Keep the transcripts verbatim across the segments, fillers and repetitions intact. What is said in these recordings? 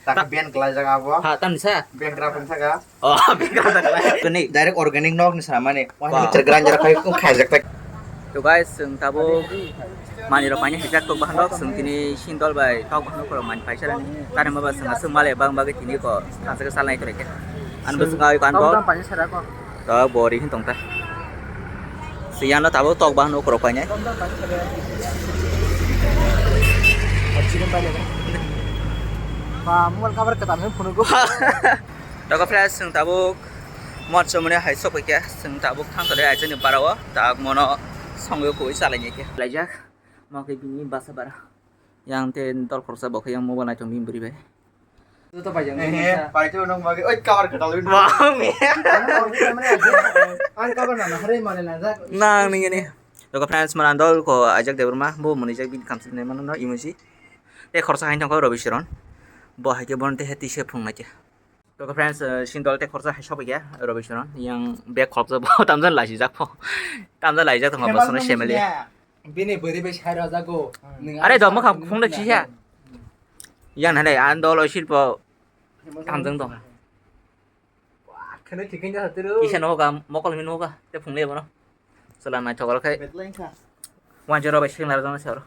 Tak ban kelaijak abo. Ha, tamni sa? Ban kera pun saka. Oh, ban kera saka. Kini direct organic nok ni samani. Wah, ini grinder kai kung khaijak tak. To guys, chwng tabuk manwi rok paina hijak tok bahan rok, chwng tini sindol bai tok bahan rok mani paisa rani. Tani ma ba chwng aswk male bang bagwi tini ko thansa khe salnai khlai khe. Ani bwswk ai kan bol. Tong tong paisa sara ko. To bori hin tong ta. Siyano tabuk tok bahan rok painai. Ba mobile cover kwtal hin phunuk go. Toko friends, chwng tabuk Motchomoni hai sok paikha, chwng tabuk thang tongwi achaini barao, tak mono songwi kuwi chalaini khe. Laijak, mo khe bini basa bara. Yang te dol khoroksa bo khe yang mobile naitong bini bwrwi bai. Joto bai jang. Ehe, paito nung magi, oi, cover kwtal win. Wah, me. Ang cover na, na, hare mane na, jak. Nang nini ni. Toko friends, mana dol ko ajak Debbarma, bo muni jak bini kamsi ne mano no emoji. Te khoroksa hai thang ko Robi Sharon. Bo hai khe bon te heti se phung na khe. Toko friends, eh, sindol te khoroksa hai sobai khe Robi Sharon. Yang bag khoroksa bo tamjan laisi jak pho. Tamjan laisi jak thang bo sono semeli. Bini bwrwi bai sai rw jago. Are do, mwkhang phung de sisa. Yang nai, ang dol oi silpo. Tamjang dong. Wah, khene thik khe jasa tiro. Kisa no hoga, mokol min hoga, te phung le bono. Sala nai thokol khai. Betleng kha. Wan jero bai sing lar jana sero.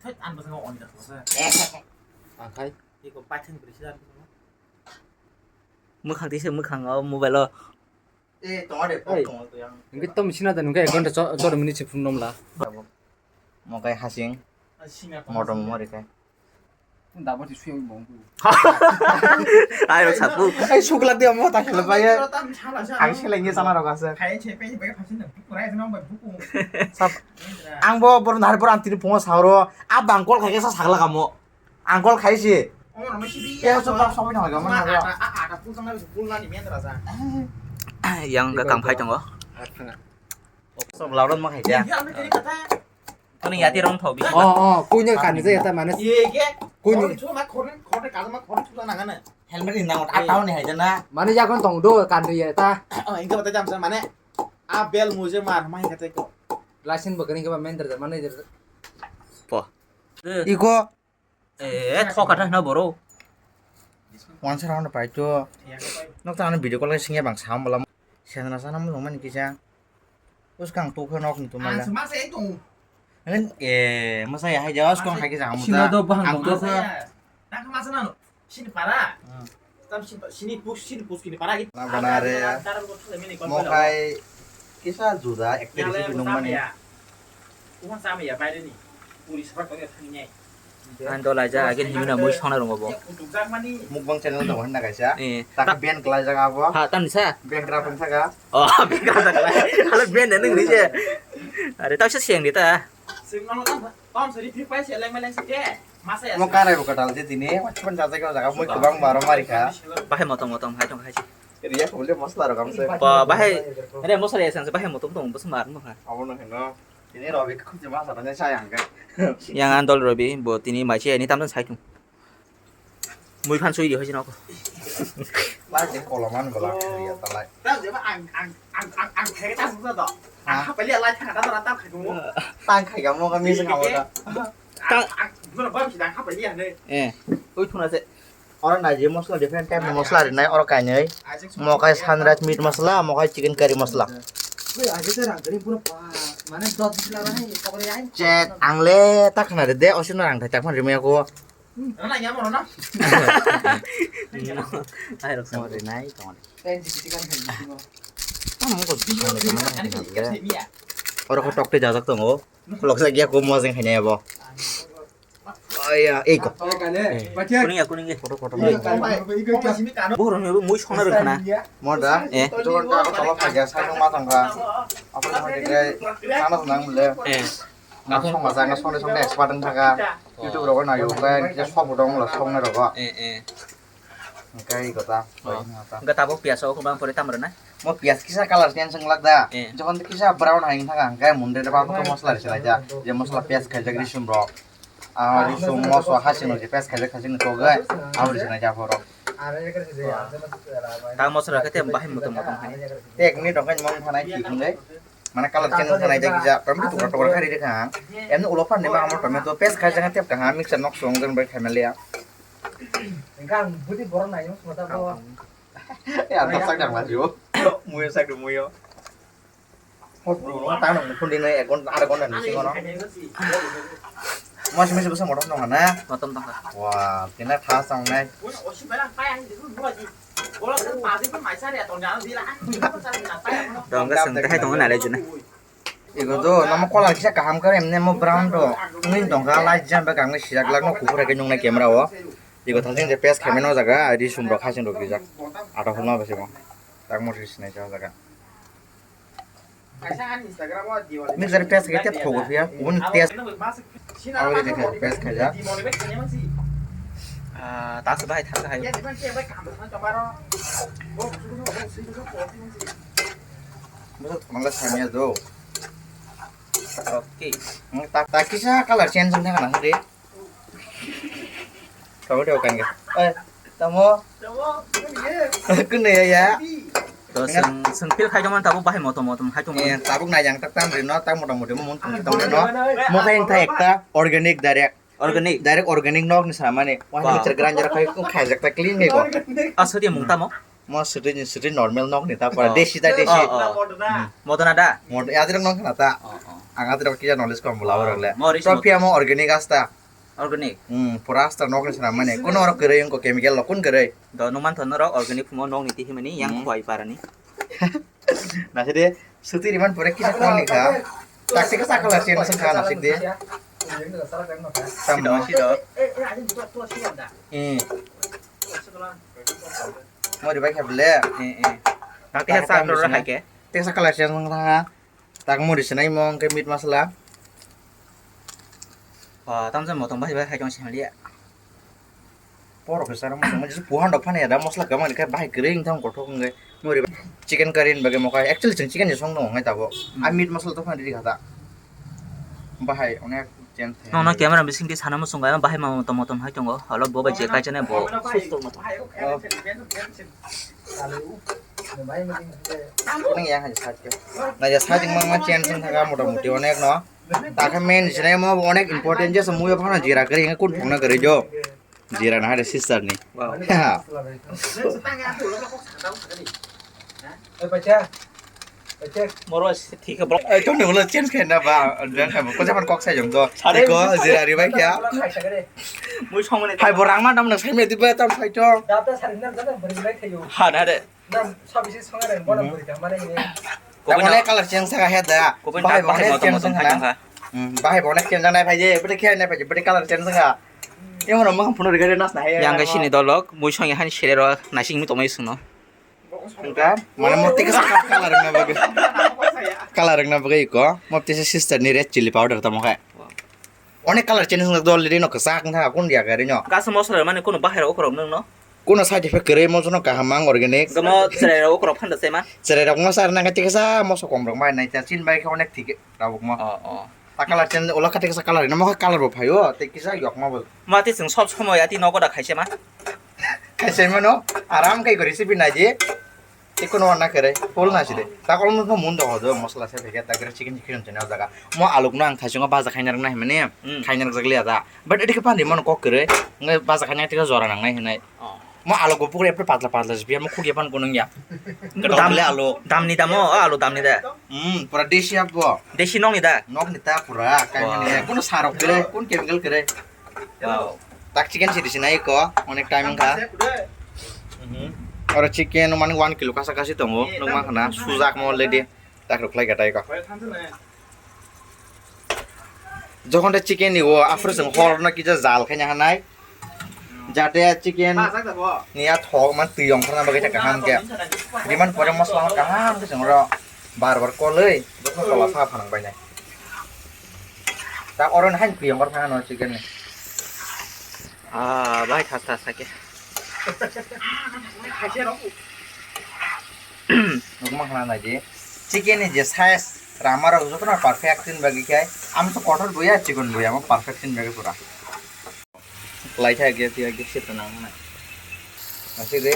Thai an basang on jasa. Akai. Iko paithang beri sila. Mwkhang tise mwkhang o mobile o. Eh, tongo de, pok tongo to yang. Hingke tom sina da nungke ek ghonta cho-, choro minute se phunukno mla. Mokai hasing. Motom mori kai. Dabo ti suyang bong. Ai, rok sapu. Ai, sukla dia mo ta khela bai. Ang seleng ye sana rok asa. Sap-, ang bo bor nari bor ang tini phungo sauro. A bang call khai sa sagla kamo. Ang call khai si. Omo no misi di. Kaya so tak sobi thang gamo na. Yang ga kang phai tongo. Sok laudon ma khai dia. Kani yati rong thok bi. Oh, oh, kunya kan je ta mane. Ye ke. Kunya. Khorni chuma khorni khorni kazama khorni chuma nangana. Helmet ni nangot atau ni hai jana. Mane yakon tong do kan ye ta. Oh, ingka bata jam sa mane. A bel muje mar mai kate ko. License bo kani ke ba mender mane. Po. Iko. Eh, thok kata na boro. Wansa round pai to. Nok ta ano video call singya bang sam bala. Sena sana mo mani kisa. Us kang to khe nok ni to mala. Ang sama se to. Ngen, eh, masa ya hai jawas kong hai kisa amu ta. Sino do bahang dong to. Nang masa nang. Sini para. Tam sini pus sini pus kini para gitu. Na bana re. Mokai kisa juda actress itu nung mani. Uang sama ya pai ni. Puri sepak kau ya thangnya. Ang dol aja, agin himna mui sona rung bo. Mukbang channel dong honna kaisa. Eh. Tak ban kelaijak abo. Ha, tan sa? Ban kera pun saka. Oh, ban kera saka. Halo ban nang ni je. Are, tak sa siang di ta. Sing ano tam, tam sari phir pai se leng meleng se ke. Masa ya. Mo karai bo katal je tini, macam jaga jaga mui kebang baro marika. Bahai motong motong hai tong hai si. Ria ko le masla rok am se. Ba, bahai, re masla ya san se bahai motong tong bus mar mo ha. Abo no heno. Tini Robi khum je masa tanya sayang ke. Yang andol Robi, bo tini mai se ni tam sai tung. Mui phan sui di hoi sino ko. Lai de koloman gola ya talai. Tang je ba ang ang ang ang ang khe ta su to. Ang ha pali lai thang ta ta ta khai ko. Tang khai ga mo ga mi sing abo da. Tang ang dura ba si dang ha pali ya ne. Eh. Ui thuna se. Oro naiji mosla different type ni mosla rinai oro kainwi. Mokai sunrise meat masala, mokai chicken curry masala. Chet, ang le ta khna de, de, osino rang thai tak man rimaya ko. Ai rok sa. Rinai, tong. Tamo ko. Oro ko tok te jajak tongo. Loksa gya ko mojeng khainai abo. Aya, eko. Kuning ya, kuning ya. Kotor, kotor. Buhur ni mui songna rwkha na. Moda? Eh. Jogon ka ko tolo phagya, sai ma tongkha. Apa nama kekre, sana senang bole. Eh. Nang song masa, nang song song expert wng thaka. YouTube rogo na yo, kaya kisa sop dong lo song na rogo. Eh, eh. Engkai kota. Engka tabuk piyas o kubang pore tam rwna? Mo piyas kisa color change wng lak da. Eh. Jokhon kisa brown hai wng thaka, engkai munde de ba kotor mosla rwchilai da. Je mosla piyas khaijak risum rok. Ah, risum mosla hasing rok je piyas khaijak hasing ni togwi. Abo rwchilai da borok. Ta mosla khe te bahai mutung mutung hai. Te ek minute rok khe mong thanai thik wngwi. Mana color change wngkha naijak kisa, tomato tokra tokra khe ri rwkha ang. Emni ulo phan nima amo tomato paste khaijak tep kaha mixer nok song jen bai khaimaliya. Engkha ang budi borok naiyung sota bo. Ya, tak sak jang laju. Muyo sak muyo. Hot bro, no tang nang mukhun dino ek ghonta, ar ghonta ni singo no. Mas misi bwsa motom tong na. Motom tong kha. Wah, kena tha sang nai. Dong ga seng teh tong na le jena. Igo do, namo kolar kisa kaham kare, emne mo brown do. Ngi tong kha, light jam ba kang sijak lak no kuphur ke nung na camera o. Igo thajin je paste khaimano jaga, ri sum rok khajin rok rijak. Ata hulma bese mo. Tak mo ri sinai jaga. Mixer paste khe tep thogo phiya, kubun paste. Abo de khe paste khaijak. Ah, ta se bai, ta se hai. Bwswk thangla samya do. Okay. Hmm, tak, tak kisa color change wngkha na hwnkhe. Tamo de okan ge. Eh, tamo. Kunde ya ya. To seng, seng pil khai tongmani tabuk bahai motom motom hai tongmani. Eh, tabuk nai yang tak tam rino, tak motom motom mun tong tong rino. Mo khai ta ekta organic direct. Organic. Direct organic nok ni samani. Wah, wow. Mixer grinder khai khai jak ta clean ni ko. Ah, sodi mung tamo? Mo sutwi ni sutwi normal nok ni ta pora. Oh. Desi ta desi. Oh, oh. Hmm. Modona da? Mod-, adirok nok na ta. Oh, oh. Ang adirok kisa knowledge kom bula orok le. Mo ris. So mo- pia mo organic asta. Organic. Hmm, pura asta nok ni swnam mane. Kuno orok kwrwi wngko chemical lo kun kwrwi. Do nung man thon norok organic mo nok ni tihimani yang khwai parani. Naside, suti riman pore kisa koni kha. Taktik sa kala chen sa kha nasik de. Sido, sido. Hmm. Mo ribai kha bele. Eh, eh. Taktik sa kala chen sa kha. Tak muri sinai mo hwnkhe meat masala. Ah, tamsa motom bahai bahai hai tong sinaliya. Porok khe sara mosla, mosla puhan rok phani ada mosla kwbang khe bahai kwrwi wngthang kothok wngwi. Muri chicken curry ni bagwi mokha. Actually chwng chicken ni song tongo ngai tabuk. Hmm. A meat masala to phani rikha ta. Bahai onek change thai. Nono camera bising di sana muchung bai bahai ma motom motom hai tongo. Alo bo bai je kai chane bo. Oh. Nang ya hai side ke. Nang ya side mang mang chen chen thaga mota moti onek no. Ta khe main jine mo onek important je se muyo phana jira kari nge kun phungna kari jo. Jira na hade sister ni. Wow. Ha. Moro thik bro. Eh, tong ne ulo change khe na ba. Dan kha ko jaman kok sai jong do. Sari. Ko jira ri bai kya. Mui song mane. Hai bo rang ma dam nang sai me di ba tam sai to. Data sari na jana bari lai thayo. Ha na de. Dam sabisi song re bona bari ta mane ni. Ko na color change sa he da. Ko bahai bo bahai ne motom change motom sa khai na. Hmm, bahai bo ne change na phai je, bete khe na phai je, bete color change sa. Emo no mo phone re nas na he. Yang ga sini dolok, mui song ya hani sere ro, nasing mi tomai sung no. Engka, mane mo tiki sa color na bagwi. Color na bagwi ko, mo tiki sister ni red chili powder tamo khai. Onek color change wngkha do already no kwchak wngkha kun ya gari no. Kaisa mosla mane kuno bahai rok okorok nwng no. Kuno side effect kwrwi mo jono kaham ang organic. Gamo cherai rok okorok phanda se ma. Cherai rok mo sar nang tiki sa moso kom rok mai nai ta chin bai khe onek thik tabuk mo. Oh, oh. Ta color change ola kha tiki sa color no mo kha color bo phaio tei kisa yok ma bo. Ma tei chwng sob somoi ati nogo da khaise ma. Khaise mano aram kai gori sibi nai di. Iko no na kere, full na side. Tak almost no mun do hodo, mosla se phege, tak gere chicken chicken chene o jaga. Mo aluk no ang thaichungo baja khaina rwkna himani, hmm, khaina rwjak liya da. But edi ke pani mono kok kere, ngai baja khaina tika jora nang nai hinai. Oh. Mo aluk go pukre pre patla patla jibiya, mo khugya pan kunung ya. Dam, dam le aluk. Dam ni damo, o aluk dam ni de. Hmm, pura desi abo. Desi nok ni da? Nok ni ta pura, kai mani. Wow. Kuno sarok kere, kun chemical kere. Wow. Tak chicken sidi sinai ko, onek time wngkha. Mhm. Oro chicken mani one kilo kasa kasi tongo, nukma khana, sujak mo already. Tak rwkhlai kha tai ko. Jokhon de chicken ni o, aphuru chwng hor no kisa jal khaina hanai. Jate chicken ni a thok man twi ongkhorna bagwi ta kaham khe. Diman pore mosla kaham khe chwng ro bar bar kolwi, jokhon tola sa phanang bainai. Ta oro ni hain kuyang bar phano chicken ni. Ah, bai thas thas sakhe. Nukma khna nai di. Chicken ni je size rama rok joto na perfect tin bagi khai. Am to kotor boya chicken boya mo perfect tin bagi pura. Lai tha ge tiya ge sita nang na. Asik de.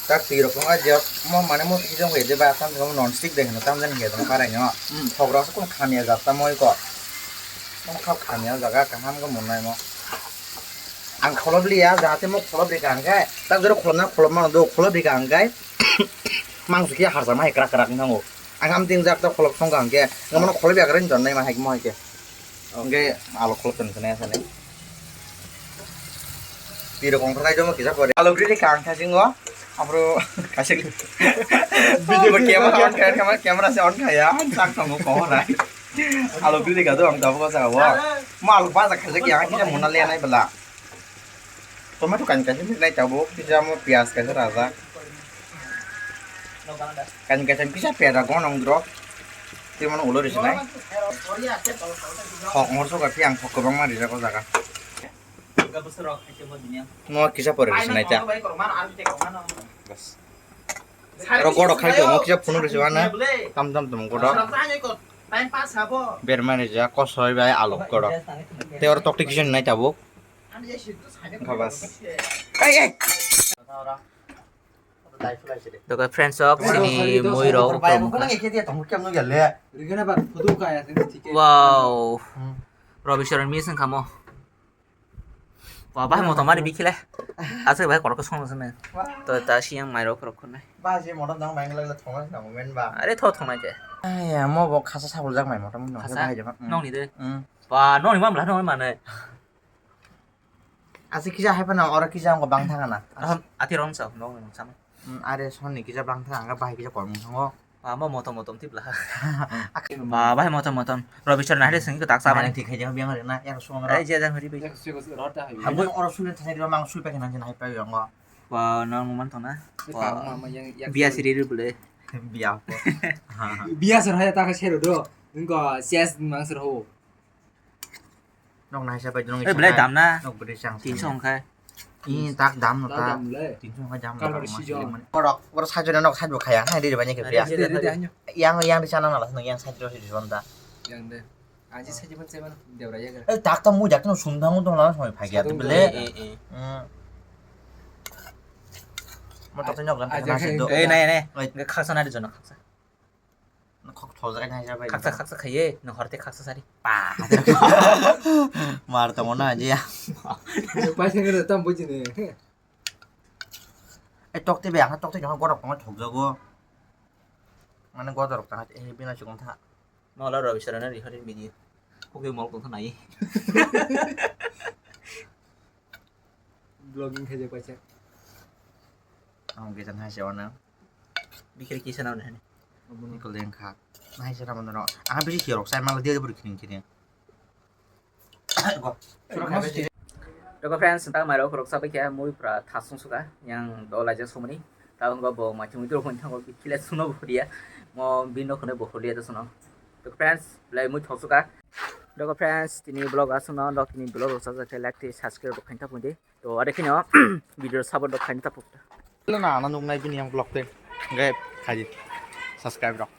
Tak twi rok wngkha je mo mane mo twi jong khe je ba tam jong non stick de hino tam jani khe jong parai no. Hmm. Thok rok kun khamya jak ta moi ko. Tong khap khamya jaga kaham ko monai mo. Ang kholop liya jahate mo kholop rika ang khe tak jero kholop na kholop mano do kholop rika ang khe. Mang sukhe harsa mai krak krak nango. Ang am tin jak ta kholop song ang khe. Ngam no kholop ya kren jon nai ma hai mo hai khe. Hwnkhe alok kholop tong khe nai asani. Twi rok ongkhornai jomo kisa pore. Alok riri kang thasingo. Abro kasik. Video camera on kaya, camera, camera se on kaya. Sak tongo kohonai. Alok riri kadu ang tabuk jaga o. Mo alok baja khaja kya kisa mona le nai bela. Tomato kain kaisa nai tabuk kisa mo piyaj kaisa rajak. Kain kaisa kisa pera gonong drok. Tei mano ulo risi nai. Hok mor soka phiya ang hok kwbangma rijak o jaga. Mo kisa pore risi nai ta. Bas. Oro godok khai tong mo kisa phunuk risi wana. Tam tam tong godok. Berma rijak kosoi bai alok godok. Tei oro tokti kisa nai tabuk. Wngkha bas. Ei, ei. Doka friends of sini mui rok. Wow. Robi Sharon mi sing kamo. Wah, bahai motom ari bikile. Asai bahai korok song sene. To ta siyang mai rok rok khonai. Ba je motom dang mai ngala thongna na momen ba. Are tho thongnai je. Ai ya mo bo khasa sabul jak mai motom no. Khasa? Nong ni de. Hmm. Ba nong ni mam la nong mane. Asik kisa hai phano oro kisa wngkha bang thangana. Aham, ati rong sa, nong nong sama. Hmm, are sonni kisa bang thang, ang bahai kisa kormung thango. Amo motom motom tip laha. Ba, bahai motom motom. Robi Sharon hari sengki tak sama ni. Thik hai jang biang hari na, yang suang ra. Ai je jang hari bai. Abo oro suli thani ro mang sui pakai nang hai pai yang. Ba, nong man thona. Biya siri ri bole. Biya. Biya sir hai ta ka sero do. Nungko sias mang sir ho. Nok naisa bai dong. Eh, belai dam na. Nok bwrwi chang. Tinso wngkha. Ih, tak dam no tak. Dam le. Tinso wngkha dam no. Kalor tak, sijong. Borok, borok sajona nok sajbo khaya, hai ri bani khe. Yang, yang di chana nala, yang sajro si jonta. Yang de. Aji saji ban seban debra yaga. Eh, tak ta mui dak no sum dang dong la, soi phai ya bele. Eh, eh. Hmm. Mo tak nok dam. Eh, nai, nai. Khaksa nai jono khaksa. Khok thojak nai jabai. Khaksa, khaksa khaiye, no horte khaksa sari. Pa. Mar tongo na je. Paisa ngene tam bujine. Ai tokte be ang tokte jong gorok tongo thokjago. Mane godorok tang e bina chukong tha. Mola Rabi Sharan ni hari video. Oke mol tong nai. Vlogging khaijak paisa. Ang gejan hai se wana. Bikir kisa na hwnwi. Ni koleng kha. Nai se ramon ro. Ang bisi hirok sai mala dia buri kining kining. Doka friends, ta mai rok rok sabai khe mui pra thasung suka yang do laja somani. Ta wngkha bo ma chungwi tro hwn thango bikile suno bo dia. Mo bino khone bo holia to suno. Doka friends, lai mui thok suka. Doka friends, tini vlog asung no dok tini vlog rok sajak khe like tei subscribe bo khain ta pundi. To, are kheno video support rok khaina tapuk. Na, na nuknai bini yang vlog te. Ngai khaji. Subscribe rok.